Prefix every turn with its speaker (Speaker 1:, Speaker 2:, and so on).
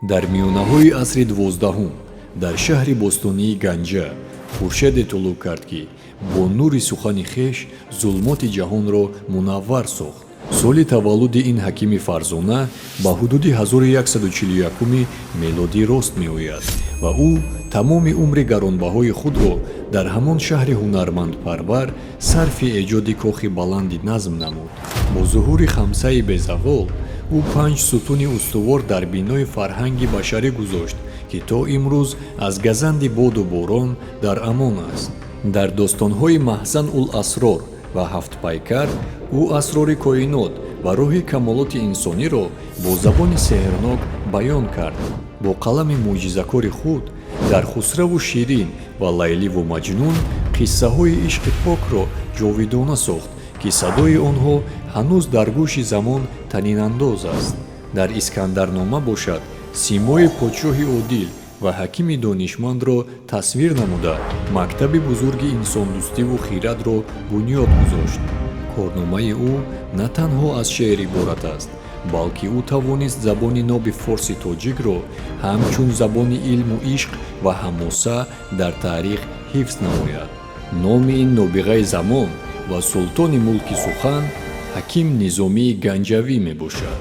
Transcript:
Speaker 1: Дар миёнаҳои асри 12-ум дар шаҳри бостонии Ганҷа хуршеде тулӯъ кард, ки бо нури сухани хеш зулмоти ҷаҳонро мунаввар сохт. Соли таваллуди ин ҳакими фарзона ба ҳудуди 1141 мелодӣ рост меояд ва ӯ тамоми умри гаронбаҳои худро дар ҳамон шаҳри ҳунармандпарвар сарфи эҷоди кохи баланди назм намуд. Бо зуҳури Хамсаи безавол ӯ панҷ сутуни устувор дар бинои фарҳанги башарӣ гузошт, ки то имрӯз аз газанди боду борон дар амон аст. Дар достонҳои Маҳзан ул асрор ва Ҳафтпайкар ӯ асрори коинот ва роҳи камолоти инсониро бо забони сеҳрнок баён кард. Бо қалами мӯъҷизакори худ дар Хусраву Ширин ва Лайливу Маҷнун қиссаҳои ишқи покро ҷовидона сохт, ки садои онҳо ҳанӯз дар гӯши замон танинандоз аст. Дар Искандарнома бошад, симои подшоҳи одил ва ҳакими донишмандро тасвир намуда, мактаби бузурги инсондӯстиву хирадро бунёд гузошт. Корномаи ӯ на танҳо аз шеър иборат аст, балки ӯ тавонист забони ноби форси тоҷикро ҳамчун забони илму ишқ ва ҳамоса дар таърих ҳифз намояд. Номи ин нобиғаи замон ва султони мулки сухан Ҳаким Низомии Ганҷавӣ мебошад.